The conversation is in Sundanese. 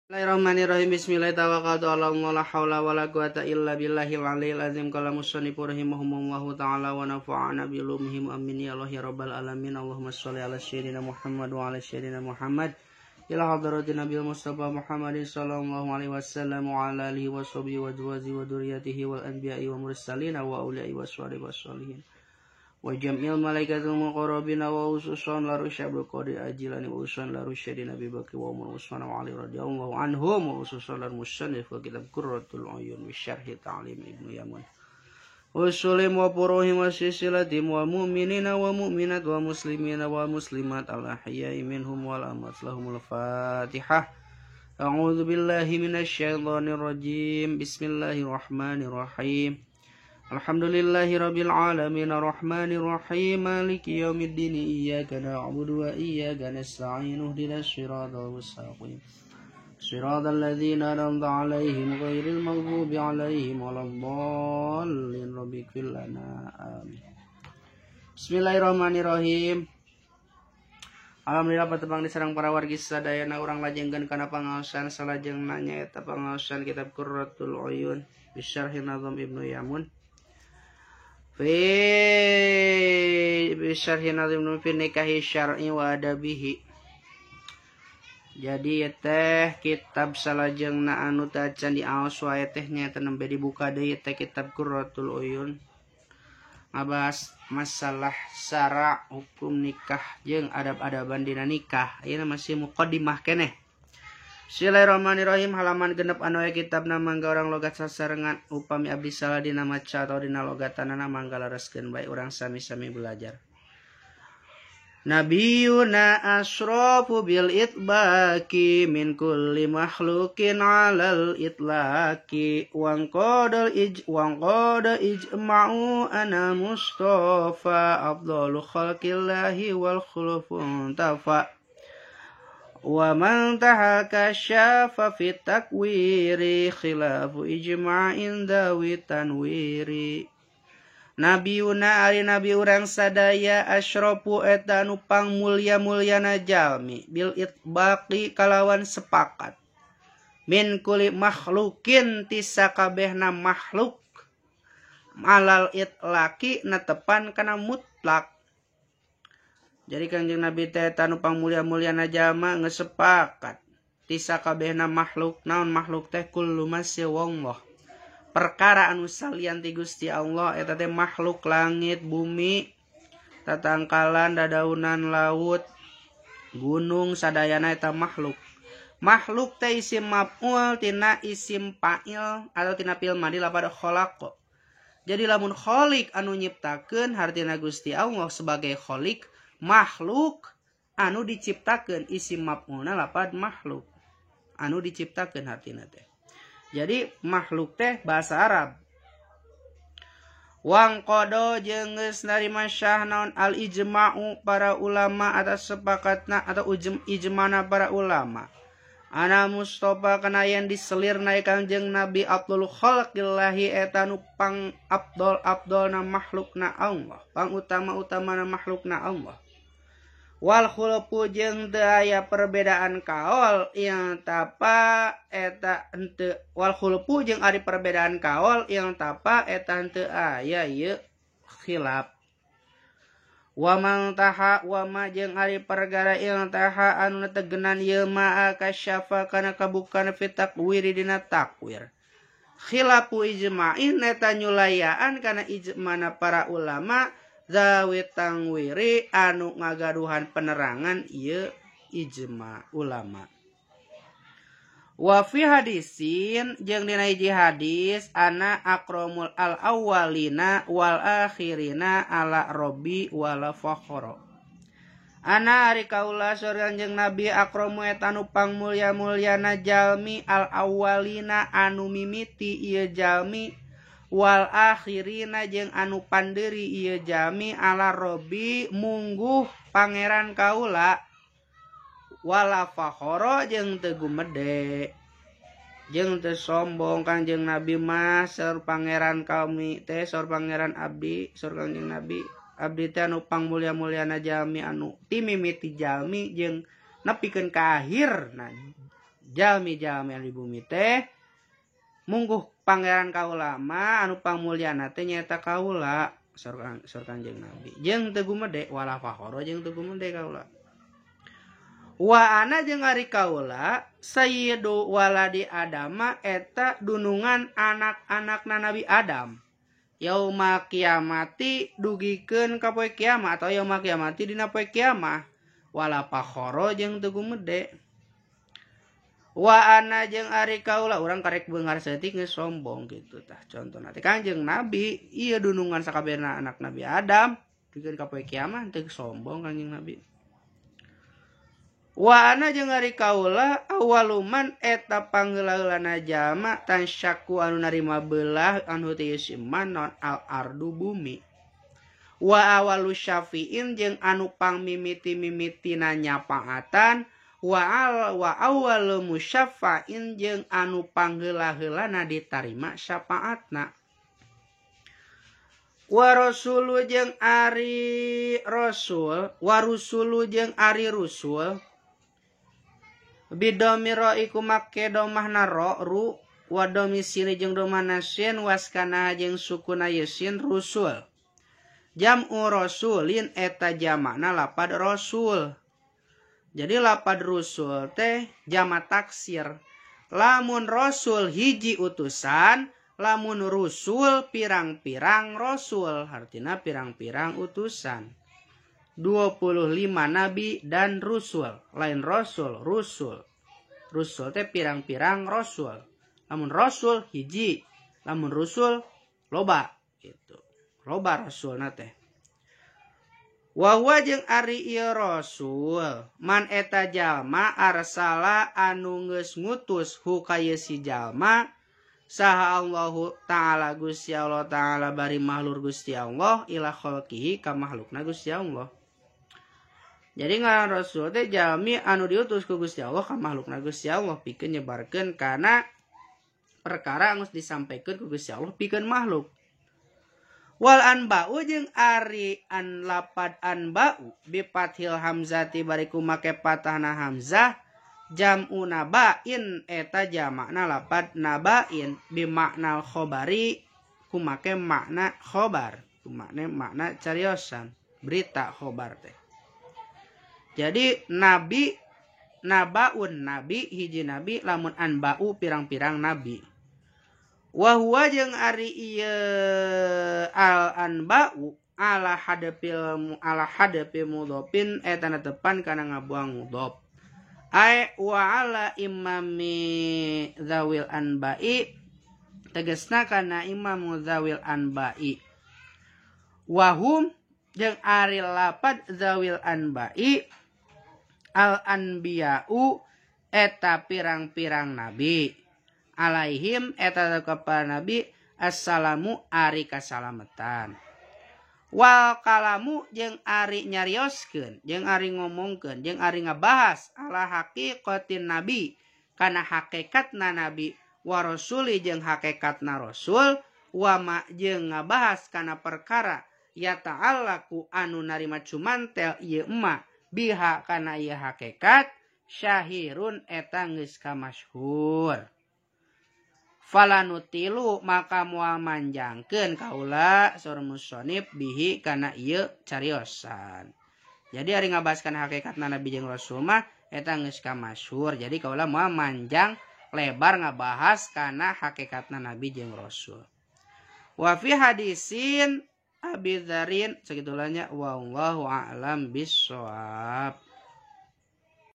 Bismillahirrahmanirrahim. Bismillahirrahmanirrahim. La haula wala quwata illa billahil aliyil azim. Qala musannif rahimahumullahu ta'ala wa nafa'ana bi ulumihim amin ya Allah ya rabbal alamin. Allahumma shalli ala sayyidina Muhammad wa ala sayyidina Muhammad ila hadratin nabiyil mustafa Muhammadin sallallahu alaihi wasallam wa ala alihi wa sahbihi wa azwajihi wa dzurriyyatihi wal anbiya'i wa mursalin wa auliya'i was salihin wa jam'il malaikatil muqarrabin wa ususan la rusyabul qadir ajilani wa ususan la rusyadin Nabi Bakri wa Umar Usman wa Ali radhiyallahu anhum wa ususan la musannif wa kitab Qurratul Uyun bi syarhi Ta'lim Ibnu Yaman usulim wa puruhim wa silsilatim wa mu'minina wa mu'minat wa muslimina wa muslimat al ahya'i minhum wal amwat lahumul Fatihah. A'udzu billahi minasyaitonir rajim. Bismillahirrahmanirrahim. Alhamdulillahi rabbil alamin arrahmanir rahim maliki yaumiddin iyyaka na'budu wa iyyaka nasta'in ihdinas siratal mustaqim siratal ladzina an'amta 'alaihim ghairil maghdubi 'alaihim waladdallin rabbighfir lana amin. Bismillahirrahmanirrahim. Alhamdulillah patepang diserang para wargi sadayana urang lajengkeun kana pangaosan salajengna nyaeta pangaosan kitab Qurratul Uyun bi syarhi Nazm Ibnu Yamun fi syarhi Nazm fi nikahi syar'i wa adabihi. Jadi teh kitab salajengna anu teh acan diaos wae teh nyaeta nembe dibuka deui teh kitab Qurratul Uyun ngabahas masalah syara hukum nikah jeung adab-adaban dina nikah. Ayeuna masih muqaddimah keneh. Bismillahirrahmanirrahim. Halaman 6 anu aya kitabna mangga urang logat sasarengan upami abdi salah dina maca atau dina logatanana mangga lereskeun bae urang sami-sami belajar. Nabiyuna asrafu bil itbaqi min kulli makhluqin alal itlaqi wang qadal ij wang qada ijma'u ana mustafa afdalu khalqillahi wal khulufun tafa wa man tahaka syafa fi takwiri khilafu ijma'in dawi tanwiri. Nabiuna ari nabi urang sadaya asyrafu eta anu pangmulya-mulyana jalmi bil itbaqi kalawan sepakat min kulli makhlukin ti sakabehna makhluk alal itlaqi netepan kana mutlak. Jadi Kangjeng Nabi teh eta anu pangmulya-mulyana jalma geus sepakat ti sakabehna makhluk. Naon makhluk teh kullu masyawallah, perkara anu salian ti Gusti Allah eta teh makhluk langit, bumi, tatangkalan, dadaunan, laut, gunung, sadayana eta makhluk. Makhluk teh isim maf'ul tina isim fa'il atau tina fi'il madi lapad khalaqa. Jadi lamun khaliq anu nyiptakeun hartina Gusti Allah sebagai khaliq, makhluk anu diciptakeun isim maf'ulna lapad makhluk anu diciptakeun hartina teh. Jadi makhluk teh bahasa Arab. Wang kodo jeung geus narima syah naon al ijma'u para ulama atas sepakatna atau ijmana para ulama. Ana Mustafa kana yen diselirna Kangjeng Nabi Abdul Khalqillahi eta nu pang abdol abdolna makhlukna Allah, pang utama-utamana makhlukna Allah. Wal khulfu jeung teu aya perbedaan kaol yang tapa eta henteu wal khulfu jeung ari perbedaan kaol yang tapa eta henteu aya ieu khilaf. Wa man taha wa ma jeung ari perkara yang taha anu tegenan ieu ma kasyafa kana kabukana fi takwiri dina takwir. Khilafu ijma'in eta nyulayaan kana ijmana para ulama zawi tangwiri anu ngagaduhan penerangan ieu ijma ulama. Wa fi hadisin jeung dina hiji hadis ana akramul al awwalina wal akhirina ala robbi wala fakhra. Ana ari kaula saur Kangjeng Nabi akramu eta anu pangmulya-mulyana jalmi al awwalina anu mimiti ieu jalmi wal akhirina jeung anu pandeuri ieu jalmi ala robbi mungguh pangeran kaula wala fakhara jeung teu gumede jeung teu sombong. Kangjeng Nabi mah saur pangeran kami teh saur pangeran abdi saur Kangjeng Nabi abdi teh anu pangmulya-mulyana jalmi anu ti mimiti jalmi jeung nepikeun ka akhir. Nah Jalmi-jalmi anu di bumi teh mungguh pangeran kaula mah anu pangmulyana teh nyaeta kaula saur Kanjeng Nabi. Jeung teu gumede wala fakhara jeung teu gumede kaula. Wa ana jeung ari kaula sayyidu waladi Adama eta dunungan anak-anakna Nabi Adam. Yauma kiamati dugikeun ka poe kiamat atau yauma kiamati dina poe kiamah wala fakhara jeung teu gumede. Wa ana jeung ari kaula urang karek beunghar saeutik geus sombong kitu tah contona teh Kanjeng Nabi ieu dunungan sakabehna anak Nabi Adam dugikeun ka poe kiamah teu sombong Kanjeng Nabi. Wa ana jeung ari kaula awaluman eta pangheula-heulana jalma tansyaku anu narima beulah anu teu iman non al ardu bumi. Wa awalu syafi'in jeung anu pangmimiti-mimitina nyapaatan wa awalu musyaffa'in jeung anu pangheula-heulana ditarima syafaatna. Wa rasulu jeung ari rasul wa rusulu jeung ari rusul bidomiro iku make domahna ro ru wa domisili jeung domahna sin waskana jeung sukuna yesin rusul. Jam'u rasulin eta jamakna lapad rasul. Jadi lapad rusul teh jama taksir. Lamun rasul hiji utusan, lamun rusul pirang-pirang rasul, artinya pirang-pirang utusan. 25 nabi dan rusul, lain rasul, rusul. Rusul teh pirang-pirang rasul. Lamun rasul hiji, lamun rusul loba gitu. Loba rasulna teh. Wa huwa jeung ari ieu rasul, man eta jalma arsala anu geus ngutus hu ka ieu si jalma saha Allahu ta'ala Gusti Allah ta'ala bari mahlur Gusti Allah ila khalqihi ka makhlukna Gusti Allah. Jadi ngaran rasul teh jalmi anu diutus ku Gusti Allah ka makhlukna Gusti Allah pikeun nyebarkeun kana perkara geus disampaikeun ku Gusti Allah pikeun makhluk. Wal anba'u jeung ari an lapad anba'u bi fathil hamzati bariku make patahna hamzah jam'u naba'in eta jamakna lapad naba'in bi maknal khobari kumake makna khobar kumake makna cariosan berita khobar teh. Jadi nabi nabaun nabi hiji nabi lamun anba'u pirang-pirang nabi. Wa huwa jeung ari ieu al anba'u ala hadapil ala hadapi mudhofin eta netepan kana ngabuang mudhof. Ai wa ala imami zawil anba'i tegasna kana imam zawil anba'i. Wahum jeung ari lapad zawil anba'i al anbiya'u eta pirang-pirang nabi. Alaihim eta kepada nabi assalamu ari kasalametan. Wal kalamu jeung ari nyarioskeun jeung ari ngomongkeun jeung ari ngabahas ala haqiqatin nabi kana hakikatna nabi wa rasuli jeung hakikatna rasul wa ma jeung ngabahas kana perkara ya ta'allaku anu narima cumantel ieu emma biha kana ieu hakikat syahirun eta geus kamasyhur. Falanutilu maka moal manjangkeun kaula saur musonib bihi kana ieu cariosan. Jadi ari ngabahas kana hakikatna nabi jeung rasul mah eta geus kamasyhur. Jadi kaula moal manjang lebar ngabahas kana hakikatna nabi jeung rasul. Wa fi hadisin Abi Dzarin segitulahnya wallahu a'lam bissawab.